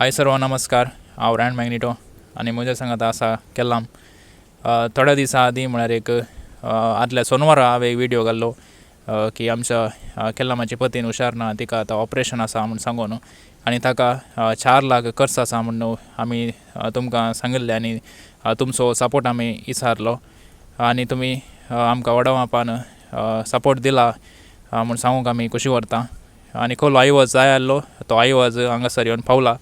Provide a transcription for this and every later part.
हाय सर्वांक नमस्कार. हांव रायण मॅग्निटो आनी म्हज्या सांगात आसा केल्लाम. थोड्या दिसां आदीं, म्हळ्यार एक आदल्या सोनवारा, हांवें एक विडियो घाल्लो की आमच्या केल्लामाची पतीन हुशार ना, तिका आतां ऑपरेशन आसा म्हूण सांगून आनी ताका 4 लाख खर्च आसा म्हूण आमी तुमकां सांगिल्लें आनी तुमचो सपोर्ट आमी विचारलो आनी तुमी आमकां व्हडा मापान सपोर्ट दिला म्हूण सांगूंक आमी खुशी व्हरता. आनी कहलो आयवज जाय आसलो तो आयवज हांगासर येवन पावला,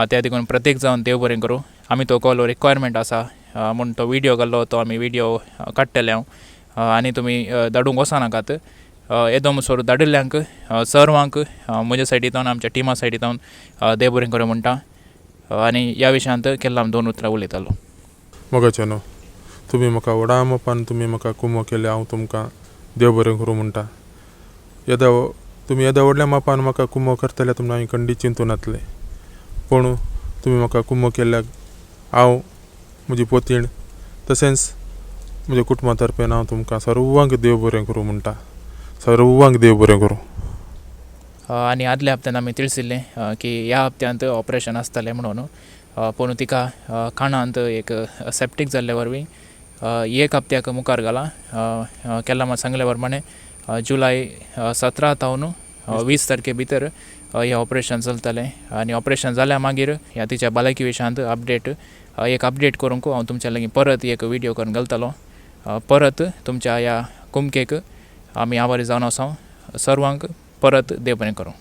त्या देखून प्रत्येक जावन देव बरें करूं. आमी तो कहलो रिक्वायरमेंट आसा म्हूण तो विडियो घाल्लो, तो आमी विडियो काडटले हांव आनी तुमी धाडूंक वचनाकात. येदो म्हणसर धाडिल्ल्यांक सर्वांक म्हज्या सायडींतल्यान, आमच्या टिमा सायडींतल्यान देव बरें करूं म्हणटा आनी ह्या विशयांत केल्लाम दोन उतरां उलयतालो. मोगाच्यानो, तुमी म्हाका व्हडा मापान तुमी म्हाका कुमो केल्या, हांव तुमकां देव बरें करूं म्हणटा. येदा तुमी येद्या व्हडल्या मापान म्हाका कुमो करतले तुमी हांवें खंडीत चिंतूं नासलें, पूण तुमी म्हाका कुमो केल्ल्याक हांव म्हजी पोतीण तशेंच म्हज्या कुटुंबा तर्फेन हांव तुमकां सर्वांक देव बरें करूं म्हणटा. सर्वांक देव बरें करूं. आनी आदल्या हप्त्यान आमी तिळसिल्लें की ह्या हप्त्यांत ऑपरेशन आसतलें म्हणून, पूण तिका कानांत एक सेप्टीक जाल्ले वरवीं एक हप्त्याक मुखार घाला. केल्लामा सांगले प्रमाणे जुलय 17 तावन 20 तारखे भितर हें ऑपरेशन चलतलें आनी ऑपरेशन जाल्या मागीर ह्या तिच्या भलायकी विशयांत अपडेट, एक अपडेट करूंक हांव तुमच्या लागीं परत एक विडियो करून घालतलो. परत तुमच्या ह्या कुमकेक आमी आभारी जावन आसा. सर्वांक परत देव बरें करूं.